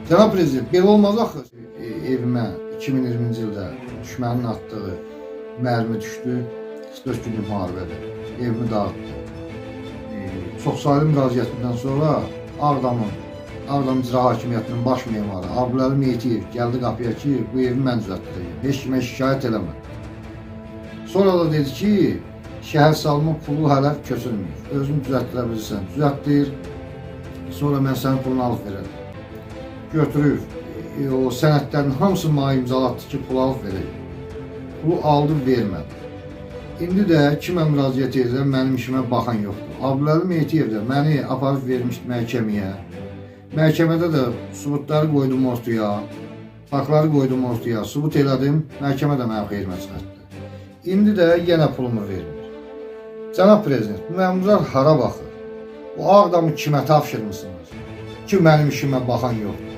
Cənab prezident, belə olmaz axı. Evimə 2020-ci ildə düşmənin atdığı mərmi düşdü. 44 günlük müharibədə evimi dağıtdı. Çoxsaylı müraciətimdən sonra Ağdam İcra Hakimiyyətinin baş memarı Abdüləli Mehdiyev gəldi qapıya ki, bu evi mən düzəltdirəcəm. Heç kimə şikayət eləmə. Sonra da dedi ki, şəhər salma pulu hələ köçürmür. Özün düzəltdirə bilirsən, düzəltdir. Sonra mən sənin pulunu alıb verərəm. Götürür. O sənədlərin hamısını mənə imzalatdı ki, pul alıb verəcəm. Pulu aldı, vermədi. İndi də kimə müraciət edirəm, mənim işimə baxan yoxdur. Abdüləli Mehdiyev də məni aparıb vermişdi məhkəməyə. Məhkəmədə də sübutları qoydum ortaya, faktları qoydum ortaya, sübut elədim, məhkəmə də mənim xeyrimə çıxartdı. İndi də yenə pulumu vermir. Cənab prezident, bu məmurlar hara baxır? Bu Ağdamı kimə tapşırmısınız? Ki mənim işimə baxan yoxdur.